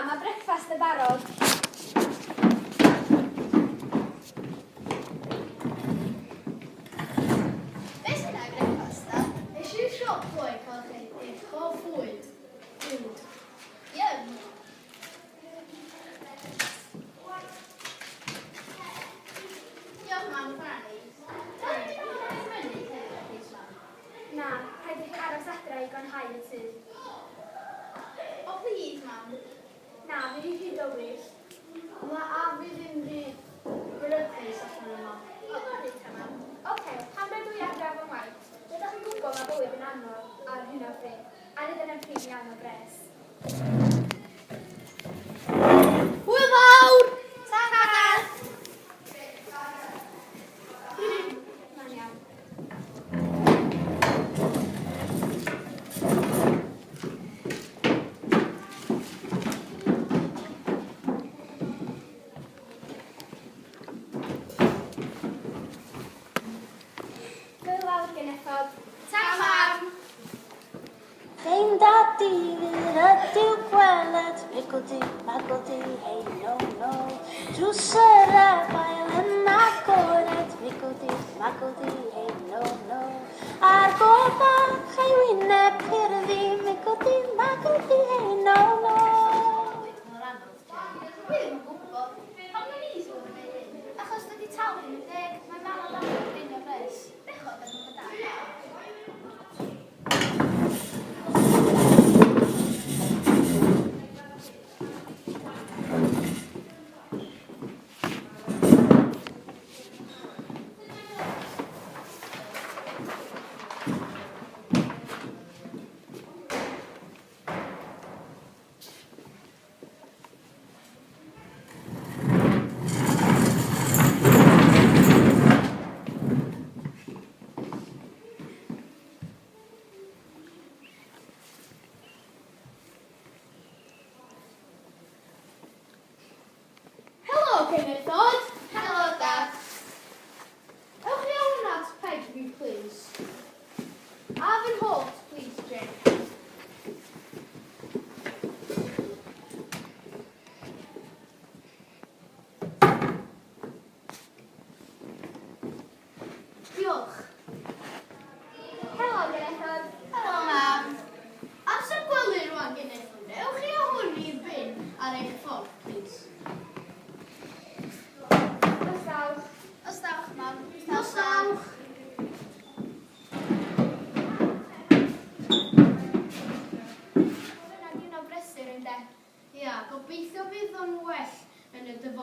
mae brecwast yn barod. Be sy'n i brecwast da? Es i'r siop ddoe cael eich hoff fwyd. Uwd. Yum. Diolch mam, hwnna'n neis. Dwi ddim yn mynd fyny heddiw, plîs mam. Na, rhaid i chi aros adra i glanhau y tŷ. O plîs mam. Na, fydd hi'n rhy dywyll. Na, a fi ddim rhy beryglus allan yma. O, fory ta mam. Oce, pam rydw i adra fy ngwaith? Rydych chi'n gwybod mae bywyd yn anodd ar hyn o bryd, a nid yna'n prin iawn o bres. Hwyl fawr! Ta dad! Mae'n iawn. Hwyl fawr genethod. Ta mam! Teimlad difyr ydyw gweled Miggledy, maggledy, hey no no. Drws yr afael yn agored Miggledy, maggledy, hey no no. A'r gobach ei wyneb purddu Miggledy, maggledy, hey no no. Mor anodd, Jen. Dwi ddim yn gwybod. Pam na ni sydd wedi gwneud hyn? Achos dydy talu ddim yn deg. Mae mam a dad yn prin o bres. Bechod ar mam a dad. Helo, genethod! Helo, dad. Ewch chi â hwnna at Peg fi, please. A fy nghot, please, Jane. Diolch. Helo genethod. Helo, mam. Amser gwely rwan genethod. Ewch chi â hwn i'r bin ar eich ffordd, please. Nos dawch. Nos dawch, mam. Nos dawch. Hwnna'n diwrnod brysur ynde? Ia, gobeithio bydd o'n well yn y dyfodol.